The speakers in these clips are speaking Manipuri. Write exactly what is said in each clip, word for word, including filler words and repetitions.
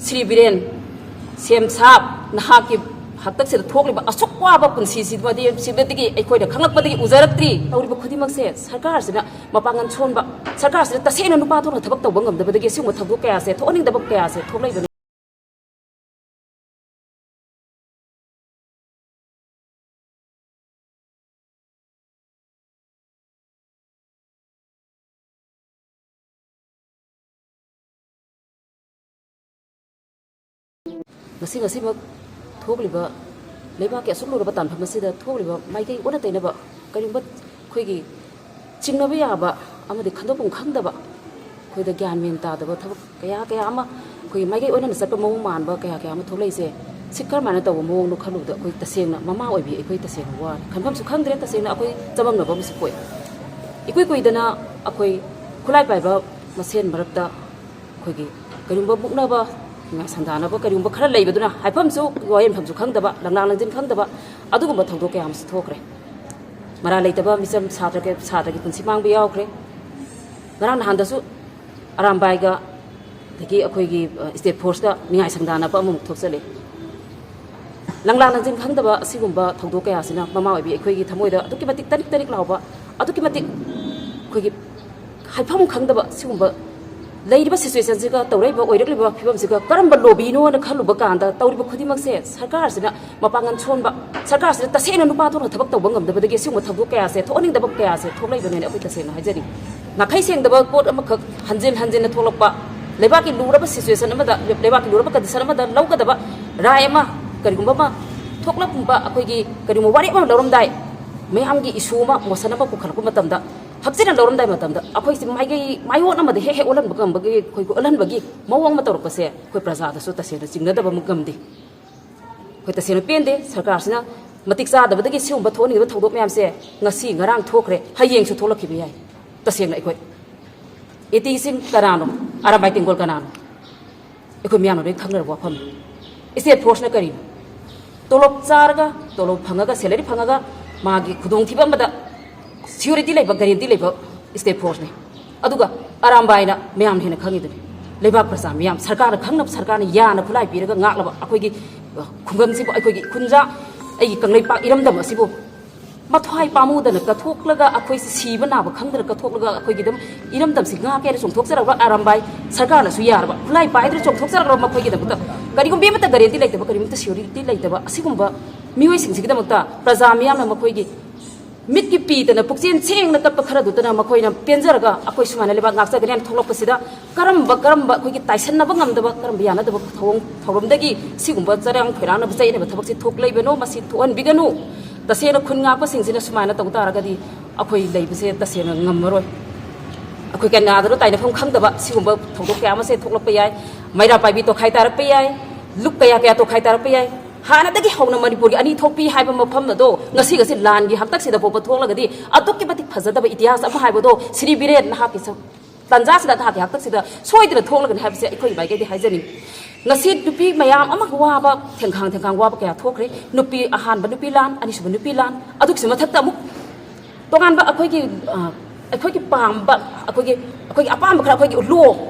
ꯁ꯭ꯔꯤ ꯕꯤꯔꯦꯟ, ꯁꯦꯝ ꯁꯥꯕ, ꯅꯍꯥꯛꯀꯤ ꯍꯥꯛꯇꯛꯁꯤꯗ ꯊꯣꯛꯂꯤꯕ ꯑꯁꯨꯛ ꯋꯥꯕ ꯄꯨꯟꯁꯤꯁꯤꯃꯗꯤ, ꯁꯤꯃꯗꯒꯤ ꯑꯩꯈꯣꯏꯅ ꯈꯪꯂꯛꯄꯗꯒꯤ ꯎꯖꯔꯛꯇ꯭ꯔꯤ꯫ ꯇꯧꯔꯤꯕ ꯈꯨꯗꯤꯡꯃꯛꯁꯦ ꯁꯔꯀꯥꯔꯁꯤꯅ ꯃꯄꯥꯡꯒꯜ ꯁꯣꯟꯕ, ꯁꯔꯀꯥꯔꯁꯤꯅ ꯇꯁꯦꯡꯅ ꯅꯨꯄꯥ ꯊꯣꯛꯅ ꯊꯕꯛ ꯇꯧꯕ ꯉꯝꯗꯕꯗꯒꯤ ꯑꯁꯤꯒꯨꯝꯕ ꯊꯧꯗꯣꯛ ꯀꯌꯥꯁꯦ, ꯊꯣꯛꯍꯟꯅꯤꯡꯗꯕ ꯀꯌꯥꯁꯦ ꯊꯣꯛꯂꯛꯏꯕꯅꯤ꯫ ꯉꯁꯤ ꯉꯁꯤꯃꯛ ꯊꯣꯛꯂꯤꯕ, ꯂꯩꯕꯥꯛꯀꯤ ꯑꯁꯨꯛ ꯂꯨꯔꯕ ꯇꯥꯟꯐꯝ ꯑꯁꯤꯗ ꯊꯣꯛꯂꯤꯕ ꯃꯥꯏꯀꯩ ꯑꯣꯟꯅ ꯇꯩꯅꯕ, ꯀꯔꯤꯒꯨꯝꯕ ꯑꯩꯈꯣꯏꯒꯤ ꯆꯤꯡꯅꯕ ꯌꯥꯕ ꯑꯃꯗꯤ ꯈꯟꯗꯣꯛꯐꯝ ꯈꯪꯗꯕ, ꯑꯩꯈꯣꯏꯗ ꯒ꯭ꯌꯥꯟ ꯃꯦꯟ ꯇꯥꯗꯕ ꯊꯕꯛ ꯀꯌꯥ ꯀꯌꯥ ꯑꯃ, ꯑꯩꯈꯣꯏꯒꯤ ꯃꯥꯏꯀꯩ ꯑꯣꯟꯅꯅ ꯆꯠꯄ ꯃꯑꯣꯡ ꯃꯥꯟꯕ ꯀꯌꯥ ꯀꯌꯥ ꯑꯃ ꯊꯣꯛꯂꯛꯏꯁꯦ, ꯁꯤ ꯀꯔꯝꯍꯥꯏꯅ ꯇꯧꯕ ꯃꯑꯣꯡꯅꯣ ꯈꯜꯂꯨꯕꯗ, ꯑꯩꯈꯣꯏ ꯇꯁꯦꯡꯅ ꯃꯃꯥ ꯑꯣꯏꯕꯤ ꯑꯩꯈꯣꯏ ꯇꯁꯦꯡꯅ ꯋꯥꯔꯦ꯫ ꯈꯟꯐꯝꯁꯨ ꯈꯪꯗ꯭ꯔꯦ꯫ ꯇꯁꯦꯡꯅ ꯑꯩꯈꯣꯏ ꯆꯃꯝꯅꯕ ꯑꯃꯁꯨ ꯄꯣꯛꯏ꯫ ꯏꯀꯨꯏ ꯀꯨꯏꯗꯅ ꯑꯩꯈꯣꯏ ꯈꯨꯠꯂꯥꯏ ꯄꯥꯏꯕ ꯃꯁꯦꯟ ꯃꯔꯛꯇ ꯑꯩꯈꯣꯏꯒꯤ ꯀꯔꯤꯒꯨꯝꯕ ꯃꯨꯛꯅꯕ, ꯅꯤꯡꯉꯥꯏ ꯁꯪꯗꯥꯅꯕ ꯀꯔꯤꯒꯨꯝꯕ ꯈꯔ ꯂꯩꯕꯗꯨꯅ ꯍꯥꯏꯐꯝꯁꯨ, ꯋꯥꯌꯦꯟꯐꯝꯁꯨ ꯈꯪꯗꯕ, ꯂꯪꯂꯥ ꯂꯪꯖꯤꯟ ꯈꯪꯗꯕ ꯑꯗꯨꯒꯨꯝꯕ ꯊꯧꯗꯣꯛ ꯀꯌꯥ ꯑꯃꯁꯨ ꯊꯣꯛꯈ꯭ꯔꯦ꯫ ꯃꯔꯥꯜ ꯂꯩꯇꯕ ꯃꯤꯆꯝ ꯁꯥꯇ꯭ꯔ ꯀꯌꯥ, ꯁꯥꯇ꯭ꯔꯒꯤ ꯄꯨꯟꯁꯤ ꯃꯥꯡꯕ ꯌꯥꯎꯈ꯭ꯔꯦ꯫ ꯉꯔꯥꯡ ꯅꯍꯥꯟꯗꯁꯨ ꯑꯔꯥꯝꯕꯥꯏꯒ ꯑꯗꯒꯤ ꯑꯩꯈꯣꯏꯒꯤ, ꯑ, ꯁ꯭ꯇꯦꯠ ꯐꯣꯔꯁꯀ ꯅꯤꯡꯉꯥꯏ ꯁꯪꯗꯥꯅꯕ ꯑꯃꯃꯨꯛ ꯊꯣꯛꯆꯜꯂꯦ꯫ ꯂꯪꯂꯥ ꯂꯪꯖꯤꯟ ꯈꯪꯗꯕ ꯑꯁꯤꯒꯨꯝꯕ ꯊꯧꯗꯣꯛ ꯀꯌꯥꯁꯤꯅ ꯃꯃꯥ ꯑꯣꯏꯕꯤ ꯑꯩꯈꯣꯏꯒꯤ ꯊꯃꯣꯏꯗ ꯑꯗꯨꯛꯀꯤ ꯃꯇꯤꯛ ꯇꯅꯤꯛ ꯇꯅꯤꯛ ꯂꯥꯎꯕ, ꯑꯗꯨꯛꯀꯤ ꯃꯇꯤꯛ ꯑꯩꯈꯣꯏꯒꯤ ꯍꯥꯏꯐꯝ ꯈꯪꯗꯕ ꯁꯤꯒꯨꯝꯕ ꯂꯩꯔꯤꯕ ꯁꯤꯆꯨꯋꯦꯁꯟꯁꯤꯒ ꯇꯧꯔꯛꯏꯕ ꯑꯣꯏꯔꯛꯂꯤꯕ ꯐꯤꯕꯝꯁꯤꯒ ꯀꯔꯝꯕ ꯂꯣꯕꯤꯅꯣꯅ ꯈꯜꯂꯨꯕ ꯀꯥꯟꯗ ꯇꯧꯔꯤꯕ ꯈꯨꯗꯤꯡꯃꯛꯁꯦ ꯁꯔꯀꯥꯔꯁꯤꯅ ꯃꯄꯥꯡꯒꯜ ꯁꯣꯟꯕ, ꯁꯔꯀꯥꯔꯁꯤꯗ ꯇꯁꯦꯡꯅ ꯅꯨꯄꯥ ꯊꯣꯛꯅ ꯊꯕꯛ ꯇꯧꯕ ꯉꯝꯗꯕꯗꯒꯤ ꯑꯁꯤꯒꯨꯝꯕ ꯊꯧꯗꯣꯛ ꯀꯌꯥꯁꯦ, ꯊꯣꯛꯍꯟꯅꯤꯡꯗꯕ ꯀꯌꯥꯁꯦ ꯊꯣꯛꯂꯛꯏꯕꯅꯦꯅ ꯑꯩꯈꯣꯏ ꯇꯁꯦꯡꯅ ꯍꯥꯏꯖꯔꯤ꯫ ꯅꯥꯈꯩ ꯁꯦꯡꯗꯕ ꯄꯣꯠ ꯑꯃꯈꯛ ꯍꯟꯖꯤꯟ ꯍꯟꯖꯤꯟꯅ ꯊꯣꯛꯂꯛꯄ, ꯂꯩꯕꯥꯛꯀꯤ ꯂꯨꯔꯕ ꯁꯤꯆꯨꯋꯦꯁꯟ ꯑꯃꯗ, ꯂꯩꯕꯥꯛꯀꯤ ꯂꯨꯔꯕ ꯀꯟꯗꯤꯁꯟ ꯑꯃꯗ ꯂꯧꯒꯗꯕ ꯔꯥꯏ ꯑꯃ, ꯀꯔꯤꯒꯨꯝꯕ ꯑꯃ ꯊꯣꯛꯂꯛꯄ, ꯑꯩꯈꯣꯏꯒꯤ ꯀꯔꯤꯒꯨꯝꯕ ꯋꯥꯔꯦꯞ ꯑꯃ ꯂꯧꯔꯝꯗꯥꯏ, ꯃꯌꯥꯝꯒꯤ ꯏꯁꯨ ꯑꯃ, ꯃꯣꯁꯟ ꯑꯃ ꯄꯨꯈꯠꯂꯛꯄ ꯃꯇꯝꯗ, ꯍꯛꯆꯤꯟꯅ ꯂꯧꯔꯝꯗꯥꯏ ꯃꯇꯝꯗ ꯑꯩꯈꯣꯏꯁꯦ ꯃꯥꯏꯀꯩ, ꯃꯥꯏꯑꯣꯟ ꯑꯃꯗ ꯍꯦꯛ ꯍꯦꯛ ꯑꯣꯜꯍꯟꯕ ꯉꯝꯕꯒꯤ, ꯑꯩꯈꯣꯏꯒꯤ ꯑꯣꯜꯍꯟꯕꯒꯤ ꯃꯑꯣꯡ ꯑꯃ ꯇꯧꯔꯛꯄꯁꯦ ꯑꯩꯈꯣꯏ ꯄ꯭ꯔꯖꯥꯗꯁꯨ ꯇꯁꯦꯡꯅ ꯆꯤꯡꯅꯗꯕ ꯑꯃ ꯉꯝꯗꯦ꯫ ꯑꯩꯈꯣꯏ ꯇꯁꯦꯡꯅ ꯄꯦꯟꯗꯦ꯫ ꯁꯔꯀꯥꯔꯁꯤꯅ ꯃꯇꯤꯛ ꯆꯥꯗꯕꯗꯒꯤ ꯁꯤꯒꯨꯝꯕ ꯊꯣꯛꯍꯟꯅꯤꯡꯉꯤꯕ ꯊꯧꯗꯣꯛ ꯃꯌꯥꯝꯁꯦ ꯉꯁꯤ ꯉꯔꯥꯡ ꯊꯣꯛꯈ꯭ꯔꯦ, ꯍꯌꯦꯡꯁꯨ ꯊꯣꯛꯂꯛꯈꯤꯕ ꯌꯥꯏ꯫ ꯇꯁꯦꯡꯅ ꯑꯩꯈꯣꯏ ꯑꯦꯇꯤꯁꯤꯡ ꯀꯅꯥꯅꯣ? ꯑꯔꯥꯝꯕꯥꯏ ꯇꯦꯡꯒꯣꯜ ꯀꯅꯥꯅꯣ? ꯑꯩꯈꯣꯏ ꯃꯤꯌꯥꯝꯅ ꯂꯣꯏ ꯈꯪꯅꯔꯕ ꯋꯥꯐꯝꯅꯤ꯫ ꯁ꯭ꯇꯦꯠ ꯐꯣꯔꯁꯅ ꯀꯔꯤꯅꯣ? ꯇꯣꯂꯣꯞ ꯆꯥꯔꯒ, ꯇꯣꯂꯣꯞ ꯐꯪꯉꯒ, ꯁꯦꯂꯔꯤ ꯐꯪꯉꯒ ꯃꯥꯒꯤ ꯈꯨꯗꯣꯡꯊꯤꯕ ꯑꯃꯗ ꯁꯤꯀ꯭ꯌꯨꯔꯤꯇꯤ ꯂꯩꯕ, ꯒꯥꯔꯦꯟꯇꯤ ꯂꯩꯕ ꯁ꯭ꯇꯦꯠ ꯐꯣꯔꯁꯅꯤ꯫ ꯑꯗꯨꯒ ꯑꯔꯥꯝꯕꯥꯏꯅ ꯃꯌꯥꯝꯅ ꯍꯦꯟꯅ ꯈꯪꯉꯤꯗꯨꯅꯤ꯫ ꯂꯩꯕꯥꯛ ꯄ꯭ꯔꯖꯥ ꯃꯤꯌꯥꯝ, ꯁꯔꯀꯥꯔꯅ ꯈꯪꯅꯕ, ꯁꯔꯀꯥꯔꯅ ꯌꯥꯅ ꯈꯨꯠꯂꯥꯏ ꯄꯤꯔꯒ ꯉꯥꯛꯂꯕ ꯑꯩꯈꯣꯏꯒꯤ, ꯑ, ꯈꯨꯡꯒꯪꯁꯤꯕꯨ, ꯑꯩꯈꯣꯏꯒꯤ ꯈꯨꯟꯖꯥ, ꯑꯩꯒꯤ ꯀꯪꯂꯩꯄꯥꯛ ꯏꯔꯝꯗꯝ ꯑꯁꯤꯕꯨ ꯃꯊ꯭ꯋꯥꯏ ꯄꯥꯝꯃꯨꯗꯅ ꯀꯠꯊꯣꯛꯂꯒ, ꯑꯩꯈꯣꯏꯁꯦ ꯁꯤꯕ ꯅꯥꯕ ꯈꯪꯗꯅ ꯀꯠꯊꯣꯛꯂꯒ, ꯑꯩꯈꯣꯏꯒꯤꯗꯃꯛ ꯏꯔꯝꯗꯝꯁꯤ ꯉꯥꯛꯀꯦꯅ ꯆꯣꯡꯊꯣꯛꯆꯔꯛꯄ ꯑꯔꯥꯝꯕꯥꯏ ꯁꯔꯀꯥꯔꯅꯁꯨ ꯌꯥꯔꯕ, ꯈꯨꯠꯂꯥꯏ ꯄꯥꯏꯗꯅ ꯆꯣꯡꯊꯣꯛꯆꯔꯛꯂꯕ ꯃꯈꯣꯏꯒꯤꯗꯃꯛꯇ ꯀꯔꯤꯒꯨꯝꯕ ꯑꯃꯠꯇ ꯒꯥꯔꯦꯟꯇꯤ ꯂꯩꯇꯕ, ꯀꯔꯤꯒꯨꯝꯕ ꯁꯤꯌꯨꯔꯤꯇꯤ ꯂꯩꯇꯕ ꯑꯁꯤꯒꯨꯝꯕ ꯃꯤꯑꯣꯏꯁꯤꯡꯁꯤꯒꯤꯗꯃꯛꯇ ꯄ꯭ꯔꯖꯥ ꯃꯤꯌꯥꯝꯅ ꯃꯈꯣꯏꯒꯤ ꯃꯤꯠꯀꯤ ꯄꯤꯗꯅ ꯄꯨꯛꯆꯦꯜ ꯁꯦꯡꯅ ꯀꯞꯄ ꯈꯔꯗꯨꯇꯅ ꯃꯈꯣꯏꯅ ꯄꯦꯟꯖꯔꯒ ꯑꯩꯈꯣꯏ ꯁꯨꯃꯥꯏꯅ ꯂꯩꯕꯥꯛ ꯉꯥꯛꯆꯒꯅꯤ ꯍꯥꯏꯅ ꯊꯣꯛꯂꯛꯄꯁꯤꯗ ꯀꯔꯝꯕ, ꯀꯔꯝꯕ ꯑꯩꯈꯣꯏꯒꯤ ꯇꯥꯏꯁꯟꯅꯕ ꯉꯝꯗꯕ, ꯀꯔꯝꯕ ꯌꯥꯅꯗꯕ ꯊꯧꯑꯣꯡ ꯊꯧꯔꯝꯗꯒꯤ ꯁꯤꯒꯨꯝꯕ ꯆꯔꯥꯡ ꯈꯣꯏꯔꯥꯡꯅꯕ ꯆꯩꯅꯕ ꯊꯕꯛꯁꯤ ꯊꯣꯛꯂꯛꯏꯕꯅꯣ? ꯃꯁꯤ ꯊꯣꯛꯍꯟꯕꯤꯒꯅꯨ꯫ ꯇꯁꯦꯡꯅ ꯈꯨꯟ ꯉꯥꯛꯄꯁꯤꯡꯁꯤꯅ ꯁꯨꯃꯥꯏꯅ ꯇꯧ ꯇꯥꯔꯒꯗꯤ ꯑꯩꯈꯣꯏ ꯂꯩꯕꯁꯦ ꯇꯁꯦꯡꯅ ꯉꯝꯃꯔꯣꯏ꯫ ꯑꯩꯈꯣꯏ ꯀꯅꯥꯗꯅꯣ ꯇꯥꯏꯅꯐꯝ ꯈꯪꯗꯕ ꯁꯤꯒꯨꯝꯕ ꯊꯧꯗꯣꯛ ꯀꯌꯥ ꯑꯃꯁꯦ ꯊꯣꯛꯂꯛꯄ ꯌꯥꯏ꯫ ꯃꯩꯔꯥ ꯄꯥꯏꯕꯤ ꯇꯣꯈꯥꯏ ꯇꯥꯔꯛꯄ ꯌꯥꯏ꯫ ꯂꯨꯞ ꯀꯌꯥ ꯀꯌꯥ ꯇꯣꯈꯥꯏ ꯇꯥꯔꯛꯄ ꯌꯥꯏ꯫ ꯍꯥꯟꯅꯗꯒꯤ ꯍꯧꯅ ꯃꯅꯤꯄꯨꯔꯒꯤ ꯑꯅꯤ ꯊꯣꯛꯄꯤ ꯍꯥꯏꯕ ꯃꯐꯝ ꯑꯗꯣ ꯉꯁꯤ, ꯉꯁꯤ ꯂꯥꯟꯒꯤ ꯍꯥꯛꯇꯛꯁꯤꯗ ꯐꯥꯎꯕ ꯊꯣꯛꯂꯒꯗꯤ ꯑꯗꯨꯛꯀꯤ ꯃꯇꯤꯛ ꯐꯖꯗꯕ ꯏꯇꯤꯍꯥꯁ ꯑꯃ ꯍꯥꯏꯕꯗꯣ ꯁ꯭ꯔꯤ ꯕꯤꯔꯦꯟ ꯅꯍꯥꯛꯀꯤ ꯁꯛ-, ꯇꯥꯟꯖꯥꯁꯤꯗ ꯅꯍꯥꯛꯀꯤ ꯍꯥꯛꯇꯛꯁꯤꯗ ꯁꯣꯏꯗꯅ ꯊꯣꯛꯂꯒꯅꯤ ꯍꯥꯏꯕꯁꯦ ꯑꯩꯈꯣꯏ ꯃꯥꯏꯀꯩꯗꯒꯤ ꯍꯥꯏꯖꯅꯤꯡꯉꯤ꯫ ꯉꯁꯤ ꯅꯨꯄꯤ ꯃꯌꯥꯝ ꯑꯃ ꯋꯥꯕ, ꯊꯦꯡꯈꯥꯡ ꯊꯦꯡꯈꯥꯡ ꯋꯥꯕ ꯀꯌꯥ ꯊꯣꯛꯈ꯭ꯔꯦ꯫ ꯅꯨꯄꯤ ꯑꯍꯥꯟꯕ ꯅꯨꯄꯤ ꯂꯥꯟ, ꯑꯅꯤꯁꯨꯕ ꯅꯨꯄꯤ ꯂꯥꯟ, ꯑꯗꯨꯒꯤꯁꯨ ꯃꯊꯛꯇ ꯑꯃꯨꯛ ꯇꯣꯉꯥꯟꯕ ꯑꯩꯈꯣꯏꯒꯤ, ꯑ, ꯑꯩꯈꯣꯏꯒꯤ ꯄꯥꯝꯕ, ꯑꯩꯈꯣꯏꯒꯤ, ꯑꯩꯈꯣꯏꯒꯤ ꯑꯄꯥꯝꯕ ꯈꯔ, ꯑꯩꯈꯣꯏꯒꯤ ꯂꯣ,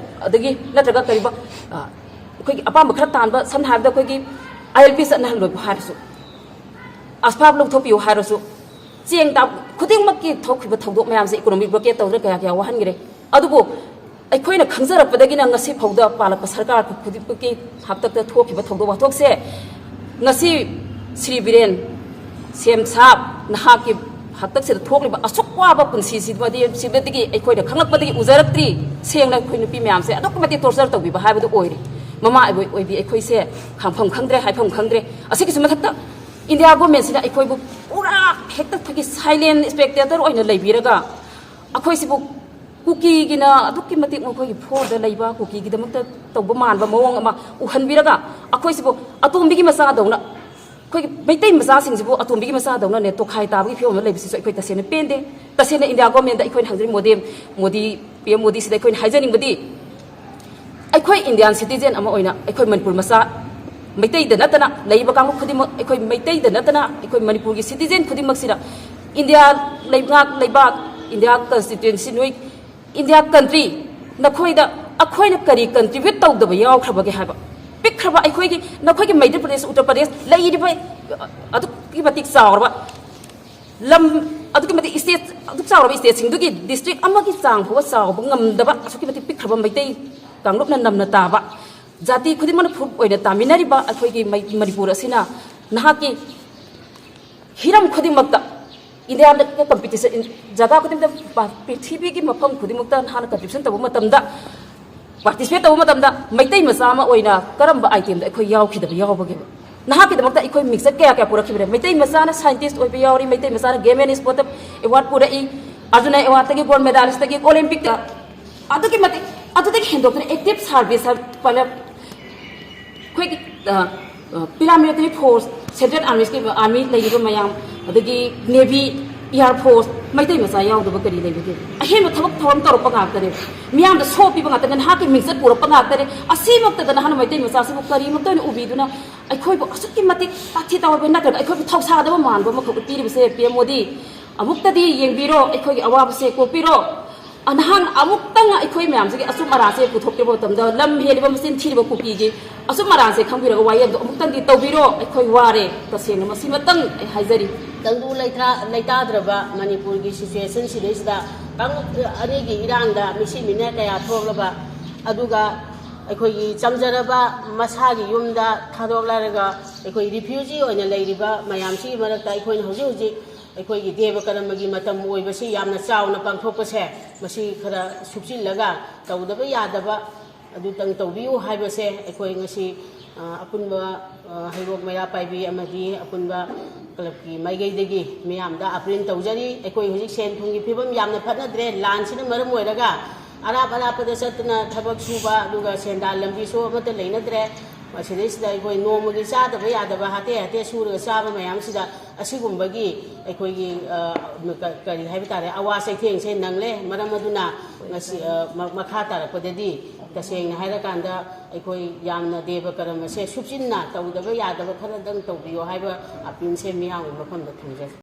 ꯑꯗꯒꯤ ꯅꯠꯇ꯭ꯔꯒ ꯀꯔꯤꯕ, ꯑ, ꯑꯩꯈꯣꯏꯒꯤ ꯑꯄꯥꯝꯕ ꯈꯔ ꯇꯥꯟꯕ, ꯁꯝꯅ ꯍꯥꯏꯔꯕꯗ ꯑꯩꯈꯣꯏꯒꯤ ꯑꯥꯏ ꯑꯦꯜ ꯄꯤ ꯆꯠꯅꯍꯜꯂꯣꯏꯕꯨ ꯍꯥꯏꯔꯁꯨ, ꯑꯁꯐꯥꯕ ꯂꯧꯊꯣꯛꯄꯤꯌꯨ ꯍꯥꯏꯔꯁꯨ, ꯆꯦꯡ ꯇꯥ-, ꯈꯨꯗꯤꯡꯃꯛꯀꯤ ꯊꯣꯛꯈꯤꯕ ꯊꯧꯗꯣꯛ ꯃꯌꯥꯝꯁꯦ ꯏꯀꯣꯅꯣꯃꯤꯛ ꯕ꯭ꯂꯣꯀꯦꯠ ꯇꯧꯗꯅ ꯀꯌꯥ ꯀꯌꯥ ꯋꯥꯍꯟꯈ꯭ꯔꯦ꯫ ꯑꯗꯨꯕꯨ ꯑꯩꯈꯣꯏꯅ ꯈꯪꯖꯔꯛꯄꯗꯒꯤꯅ ꯉꯁꯤ ꯐꯥꯎꯗ ꯄꯥꯜꯂꯛꯄ ꯁꯔꯀꯥꯔ ꯈꯨꯗꯤꯡꯃꯛꯀꯤ ꯍꯥꯛꯇꯛꯇ ꯊꯣꯛꯈꯤꯕ ꯊꯧꯗꯣꯛ ꯋꯥꯊꯣꯛꯁꯦ ꯉꯁꯤ ꯁ꯭ꯔꯤ ꯕꯤꯔꯦꯟ ꯁꯦꯝ ꯁꯥꯕ ꯅꯍꯥꯛꯀꯤ ꯍꯥꯛꯇꯛꯁꯤꯗ ꯊꯣꯛꯂꯤꯕ ꯑꯁꯨꯛ ꯋꯥꯕ ꯄꯨꯟꯁꯤꯁꯤꯃꯗꯤ, ꯁꯤꯃꯗꯒꯤ ꯑꯩꯈꯣꯏꯅ ꯈꯪꯂꯛꯄꯗꯒꯤ ꯎꯖꯔꯛꯇ꯭ꯔꯤ꯫ ꯁꯦꯡꯅ ꯑꯩꯈꯣꯏ ꯅꯨꯄꯤ ꯃꯌꯥꯝꯁꯦ ꯑꯗꯨꯛꯀꯤ ꯃꯇꯤꯛ ꯇꯣꯔꯆꯔ ꯇꯧꯕꯤꯕ ꯍꯥꯏꯕꯗꯨ ꯑꯣꯏꯔꯦ꯫ ꯃꯃꯥ ꯑꯣꯏꯕꯤ, ꯑꯣꯏꯕꯤ ꯑꯩꯈꯣꯏꯁꯦ ꯈꯥꯡꯐꯝ ꯈꯪꯗ꯭ꯔꯦ, ꯍꯥꯏꯐꯝ ꯈꯪꯗ꯭ꯔꯦ꯫ ꯑꯁꯤꯒꯤꯁꯨ ꯃꯊꯛꯇ ꯏꯟꯗꯤꯌꯥ ꯒꯣꯔꯃꯦꯟꯁꯤꯅ ꯑꯩꯈꯣꯏꯕꯨ ꯄꯨꯔꯥ ꯍꯦꯛꯇ ꯑꯩꯈꯣꯏꯒꯤ ꯁꯥꯏꯂꯦꯟ ꯁ꯭ꯄꯦꯛꯇꯦꯇꯔ ꯑꯣꯏꯅ ꯂꯩꯕꯤꯔꯒ ꯑꯩꯈꯣꯏꯁꯤꯕꯨ ꯀꯨꯀꯤꯒꯤꯅ ꯑꯗꯨꯛꯀꯤ ꯃꯇꯤꯛ ꯃꯈꯣꯏꯒꯤ ꯐꯣꯔꯗ ꯂꯩꯕ, ꯀꯨꯀꯤꯒꯤꯗꯃꯛꯇ ꯇꯧꯕ ꯃꯥꯟꯕ ꯃꯑꯣꯡ ꯑꯃ ꯎꯍꯟꯕꯤꯔꯒ ꯑꯩꯈꯣꯏꯁꯤꯕꯨ ꯑꯇꯣꯝꯕꯤꯒꯤ ꯃꯆꯥꯗꯧꯅ, ꯑꯩꯈꯣꯏꯒꯤ ꯃꯩꯇꯩ ꯃꯆꯥꯁꯤꯡꯁꯤꯕꯨ ꯑꯇꯣꯝꯕꯤꯒꯤ ꯃꯆꯥꯗꯧꯅꯅꯦ ꯇꯣꯈꯥꯏ ꯇꯥꯕꯒꯤ ꯐꯤꯕꯝ ꯑꯃ ꯂꯩꯕꯁꯤꯁꯨ ꯑꯩꯈꯣꯏ ꯇꯁꯦꯡꯅ ꯄꯦꯟꯗꯦ꯫ ꯇꯁꯦꯡꯅ ꯏꯟꯗꯤꯌꯥ ꯒꯣꯔꯃꯦꯟꯗ ꯑꯩꯈꯣꯏꯅ ꯍꯪꯖꯅꯤꯡ-, ꯃꯣꯗꯤ, ꯃꯣꯗꯤ, ꯄꯤ ꯑꯦꯝ ꯃꯣꯗꯤꯁꯤꯗ ꯑꯩꯈꯣꯏꯅ ꯍꯥꯏꯖꯅꯤꯡꯕꯗꯤ, ꯑꯩꯈꯣꯏ ꯏꯟꯗꯤꯌꯥꯟ ꯁꯤꯇꯤꯖꯦꯟ ꯑꯃ ꯑꯣꯏꯅ ꯑꯩꯈꯣꯏ ꯃꯅꯤꯄꯨꯔ ꯃꯆꯥ, ꯃꯩꯇꯩꯗ ꯅꯠꯇꯅ ꯂꯩꯔꯤꯕ ꯀꯥꯡꯂꯨꯞ ꯈꯨꯗꯤꯡꯃꯛ, ꯑꯩꯈꯣꯏ ꯃꯩꯇꯩꯗ ꯅꯠꯇꯅ ꯑꯩꯈꯣꯏ ꯃꯅꯤꯄꯨꯔꯒꯤ ꯁꯤꯇꯤꯖꯦꯟ ꯈꯨꯗꯤꯡꯃꯛꯁꯤꯗ ꯏꯟꯗꯤꯌꯥ ꯂꯩꯉꯥꯛ, ꯂꯩꯕꯥꯛ, ꯏꯟꯗꯤꯌꯥ ꯀꯟꯁꯇꯤꯇ꯭ꯌꯨꯟꯁꯤ, ꯅꯣꯏ ꯏꯟꯗꯤꯌꯥ ꯀꯟꯇ꯭ꯔꯤ, ꯅꯈꯣꯏꯗ ꯑꯩꯈꯣꯏꯅ ꯀꯔꯤ ꯀꯟꯇ꯭ꯔꯤꯕ꯭ꯌꯨꯠ ꯇꯧꯗꯕ ꯌꯥꯎꯈ꯭ꯔꯕꯒꯦ ꯍꯥꯏꯕ? ꯄꯤꯛꯈ꯭ꯔꯕ ꯑꯩꯈꯣꯏꯒꯤ, ꯅꯈꯣꯏꯒꯤ ꯃꯩꯙ꯭ꯌ ꯄ꯭ꯔꯗꯦꯁ, ꯎꯠꯇꯔ ꯄ꯭ꯔꯗꯦꯁ ꯂꯩꯔꯤꯕ ꯑꯗꯨꯛꯀꯤ ꯃꯇꯤꯛ ꯆꯥꯎꯔꯕ ꯂꯝ, ꯑꯗꯨꯛꯀꯤ ꯃꯇꯤꯛ ꯁ꯭ꯇꯦꯠ, ꯑꯗꯨꯛ ꯆꯥꯎꯔꯕ ꯁ꯭ꯇꯦꯠꯁꯤꯡꯗꯨꯒꯤ ꯗꯤꯁꯇ꯭ꯔꯤꯛ ꯑꯃꯒꯤ ꯆꯥꯡ ꯐꯥꯎꯕ ꯆꯥꯎꯕ ꯉꯝꯗꯕ ꯑꯁꯨꯛꯀꯤ ꯃꯇꯤꯛ ꯄꯤꯛꯈ꯭ꯔꯕ ꯃꯩꯇꯩ ꯀꯥꯡꯂꯨꯞꯅ ꯅꯝꯅ ꯇꯥꯕ, ꯖꯥꯇꯤ ꯈꯨꯗꯤꯡꯃꯛꯅ ꯐꯨꯔꯨꯞ ꯑꯣꯏꯅ ꯇꯥꯃꯤꯟꯅꯔꯤꯕ ꯑꯩꯈꯣꯏꯒꯤ ꯃꯩ-, ꯃꯅꯤꯄꯨꯔ ꯑꯁꯤꯅ ꯅꯍꯥꯛꯀꯤ ꯍꯤꯔꯝ ꯈꯨꯗꯤꯡꯃꯛꯇ, ꯏꯟꯗꯤꯌꯥꯗ ꯀꯝꯄꯤꯇꯤꯁꯟ, ꯖꯒꯥ ꯈꯨꯗꯤꯡꯃꯛꯇ, ꯄ꯭ꯔꯤꯊꯤꯕꯤꯒꯤ ꯃꯐꯝ ꯈꯨꯗꯤꯡꯃꯛꯇ ꯅꯍꯥꯛꯅ ꯀꯟꯇ꯭ꯔꯤꯕ꯭ꯌꯨꯁꯟ ꯇꯧꯕ ꯃꯇꯝꯗ, ꯄꯥꯔꯇꯤꯁꯤꯄꯦꯠ ꯇꯧꯕ ꯃꯇꯝꯗ ꯃꯩꯇꯩ ꯃꯆꯥ ꯑꯃ ꯑꯣꯏꯅ ꯀꯔꯝꯕ ꯑꯥꯏꯇꯦꯝꯗ ꯑꯩꯈꯣꯏ ꯌꯥꯎꯈꯤꯗꯕ ꯌꯥꯎꯕꯒꯦꯕ? ꯅꯍꯥꯛꯀꯤꯗꯃꯛꯇ ꯑꯩꯈꯣꯏ ꯃꯤꯡꯆꯠ ꯀꯌꯥ ꯀꯌꯥ ꯄꯨꯔꯛꯈꯤꯕꯅꯦ꯫ ꯃꯩꯇꯩ ꯃꯆꯥꯅ ꯁꯥꯏꯟꯇꯤꯁ ꯑꯣꯏꯕ ꯌꯥꯎꯔꯤ, ꯃꯩꯇꯩ ꯃꯆꯥꯅ ꯒꯦꯝ ꯑꯦꯟ ꯏꯁꯄꯣꯔꯠꯇ ꯑꯦꯋꯥꯔꯗ ꯄꯨꯔꯛꯏ, ꯑꯔꯖꯨꯅ ꯑꯦꯋꯥꯔꯗꯇꯒꯤ, ꯒꯣꯜꯗ ꯃꯦꯗꯥꯂꯤꯁꯇꯒꯤ, ꯑꯣꯂꯦꯝꯄꯤꯛꯇ꯫ ꯑꯗꯨꯛꯀꯤ ꯃꯇꯤꯛ, ꯑꯗꯨꯗꯒꯤ ꯍꯦꯟꯗꯣꯛꯇꯅ ꯑꯦꯛꯇꯤꯚ ꯁꯥꯔꯚꯤꯁ ꯍꯥꯏꯕ ꯄꯥꯂꯦꯞ ꯑꯩꯈꯣꯏꯒꯤ, ꯑ, ꯑ, ꯄꯦꯔꯥꯃꯤꯂꯤꯇꯔꯤ ꯐꯣꯔꯁ, ꯁꯦꯟꯇ꯭ꯔꯦꯜ ꯑꯥꯔꯃꯤꯁꯀꯤ ꯑꯥꯔꯃꯤ ꯂꯩꯔꯤꯕ ꯃꯌꯥꯝ, ꯑꯗꯒꯤ ꯅꯦꯚꯤ, ꯏꯌꯥꯔ ꯐꯣꯔꯁ, ꯃꯩꯇꯩ ꯃꯆꯥ ꯌꯥꯎꯗꯕ ꯀꯔꯤ ꯂꯩꯕꯒꯦ? ꯑꯍꯦꯟꯕ ꯊꯕꯛ ꯊꯧꯔꯝ ꯇꯧꯔꯛꯄ ꯉꯥꯛꯇꯅꯦ, ꯃꯤꯌꯥꯝꯗ ꯁꯣ ꯄꯤꯕ ꯉꯥꯛꯇꯅꯦ, ꯅꯍꯥꯛꯀꯤ ꯃꯤꯡꯆꯠ ꯄꯨꯔꯛꯄ ꯉꯥꯛꯇꯅꯦ꯫ ꯑꯁꯤꯃꯛꯇꯗ ꯅꯍꯥꯛꯅ ꯃꯩꯇꯩ ꯃꯆꯥꯁꯤꯕꯨ ꯀꯔꯤꯃꯛꯇ ꯑꯣꯏꯅ ꯎꯕꯤꯗꯨꯅ ꯑꯩꯈꯣꯏꯕꯨ ꯑꯁꯨꯛꯀꯤ ꯃꯇꯤꯛ ꯇꯥꯊꯤ ꯇꯥꯑꯣꯏꯕ ꯅꯠꯇ꯭ꯔꯒ ꯑꯩꯈꯣꯏꯕꯨ ꯊꯧꯁꯥꯗꯕ ꯃꯥꯟꯕ ꯑꯃꯈꯛ ꯎꯠꯄꯤꯔꯤꯕꯁꯦ? ꯄꯤ ꯑꯦꯝ ꯃꯣꯗꯤ, ꯑꯃꯨꯛꯇꯗꯤ ꯌꯦꯡꯕꯤꯔꯣ, ꯑꯩꯈꯣꯏꯒꯤ ꯑꯋꯥꯕꯁꯦ ꯀꯣꯛꯄꯤꯔꯣ꯫ ꯑ, ꯅꯍꯥꯛꯅ ꯑꯃꯨꯛꯇꯪ ꯑꯩꯈꯣꯏ ꯃꯌꯥꯝꯁꯤꯒꯤ ꯑꯆꯨꯝ ꯑꯔꯥꯟꯁꯦ ꯄꯨꯊꯣꯛꯄꯤꯕ ꯃꯇꯝꯗ, ꯂꯝ ꯍꯦꯜꯂꯤꯕ ꯃꯆꯤꯟ ꯊꯤꯔꯤꯕ ꯀꯨꯀꯤꯒꯤ ꯑꯆꯨꯝ ꯑꯔꯥꯟꯁꯦ ꯈꯪꯕꯤꯔꯒ ꯋꯥꯌꯦꯜꯗꯣ ꯑꯃꯨꯛꯇꯪꯗꯤ ꯇꯧꯕꯤꯔꯣ꯫ ꯑꯩꯈꯣꯏ ꯋꯥꯔꯦ, ꯇꯁꯦꯡꯅ ꯃꯁꯤꯃꯇꯪ ꯑꯩ ꯍꯥꯏꯖꯔꯤ꯫ ꯇꯪꯗꯨ ꯂꯩꯇꯥ-, ꯂꯩꯇꯥꯗ꯭ꯔꯕ ꯃꯅꯤꯄꯨꯔꯒꯤ ꯁꯤꯆꯨꯋꯦꯁꯟ ꯁꯤꯗꯩꯁꯤꯗ ꯀꯥꯡꯂꯨꯞ ꯑꯅꯤꯒꯤ ꯏꯔꯥꯡꯗ ꯃꯤꯁꯤ ꯃꯤꯅ ꯀꯌꯥ ꯊꯣꯛꯂꯕ, ꯑꯗꯨꯒ ꯑꯩꯈꯣꯏꯒꯤ ꯆꯝꯖꯔꯕ ꯃꯁꯥꯒꯤ ꯌꯨꯝꯗ ꯊꯥꯗꯣꯛꯂꯔꯒ ꯑꯩꯈꯣꯏ ꯔꯤꯐ꯭ꯌꯨꯖꯤ ꯑꯣꯏꯅ ꯂꯩꯔꯤꯕ ꯃꯌꯥꯝꯁꯤꯒꯤ ꯃꯔꯛꯇ ꯑꯩꯈꯣꯏꯅ ꯍꯧꯖꯤꯛ ꯍꯧꯖꯤꯛ ꯑꯩꯈꯣꯏꯒꯤ ꯗꯦꯕ ꯀꯔꯃꯒꯤ ꯃꯇꯝ ꯑꯣꯏꯕꯁꯤ ꯌꯥꯝꯅ ꯆꯥꯎꯅ ꯄꯥꯡꯊꯣꯛꯄꯁꯦ, ꯃꯁꯤ ꯈꯔ ꯁꯨꯞꯆꯤꯜꯂꯒ ꯇꯧꯗꯕ ꯌꯥꯗꯕ ꯑꯗꯨꯇꯪ ꯇꯧꯕꯤꯌꯨ ꯍꯥꯏꯕꯁꯦ ꯑꯩꯈꯣꯏ ꯉꯁꯤ, ꯑ, ꯑꯄꯨꯟꯕ, ꯑ, ꯍꯩꯔꯣꯛ ꯃꯩꯔꯥ ꯄꯥꯏꯕꯤ ꯑꯃꯗꯤ ꯑꯄꯨꯟꯕ ꯀ꯭ꯂꯕꯀꯤ ꯃꯥꯏꯀꯩꯗꯒꯤ ꯃꯤꯌꯥꯝꯗ ꯑꯄꯤꯜ ꯇꯧꯖꯔꯤ꯫ ꯑꯩꯈꯣꯏ ꯍꯧꯖꯤꯛ ꯁꯦꯟ ꯊꯨꯝꯒꯤ ꯐꯤꯕꯝ ꯌꯥꯝꯅ ꯐꯠꯅꯗ꯭ꯔꯦ, ꯂꯥꯟꯁꯤꯅ ꯃꯔꯝ ꯑꯣꯏꯔꯒ ꯑꯔꯥꯞ ꯑꯔꯥꯞꯄꯗ ꯆꯠꯇꯅ ꯊꯕꯛ ꯁꯨꯕ, ꯑꯗꯨꯒ ꯁꯦꯟꯗꯥꯟ ꯂꯝꯕꯤꯁꯨ ꯑꯃꯠꯇ ꯂꯩꯅꯗ꯭ꯔꯦ꯫ ꯃꯁꯤꯗꯩꯁꯤꯗ ꯑꯩꯈꯣꯏ ꯅꯣꯡꯃꯒꯤ ꯆꯥꯗꯕ ꯌꯥꯗꯕ ꯍꯥꯇꯦ ꯍꯥꯇꯦ ꯁꯨꯔꯒ ꯆꯥꯕ ꯃꯌꯥꯝꯁꯤꯗ ꯑꯁꯤꯒꯨꯝꯕꯒꯤ ꯑꯩꯈꯣꯏꯒꯤ, ꯑ, ꯀ-, ꯀꯔꯤ ꯍꯥꯏꯕ ꯇꯥꯔꯦ, ꯑꯋꯥ ꯆꯩꯊꯦꯡꯁꯦ ꯅꯪꯂꯦ꯫ ꯃꯔꯝ ꯑꯗꯨꯅ ꯉꯁꯤ, ꯑ, ꯃ-, ꯃꯈꯥ ꯇꯥꯔꯛꯄꯗꯗꯤ ꯇꯁꯦꯡꯅ ꯍꯥꯏꯔꯀꯥꯟꯗ ꯑꯩꯈꯣꯏ ꯌꯥꯝꯅ ꯗꯦꯕ ꯀꯔꯃꯁꯦ ꯁꯨꯞꯆꯤꯟꯅ ꯇꯧꯗꯕ ꯌꯥꯗꯕ ꯈꯔꯗꯪ ꯇꯧꯕꯤꯌꯣ ꯍꯥꯏꯕ ꯑꯄꯤꯜꯁꯦ ꯃꯤꯌꯥꯝꯒꯤ ꯃꯐꯝꯗ ꯊꯝꯖꯔꯤ꯫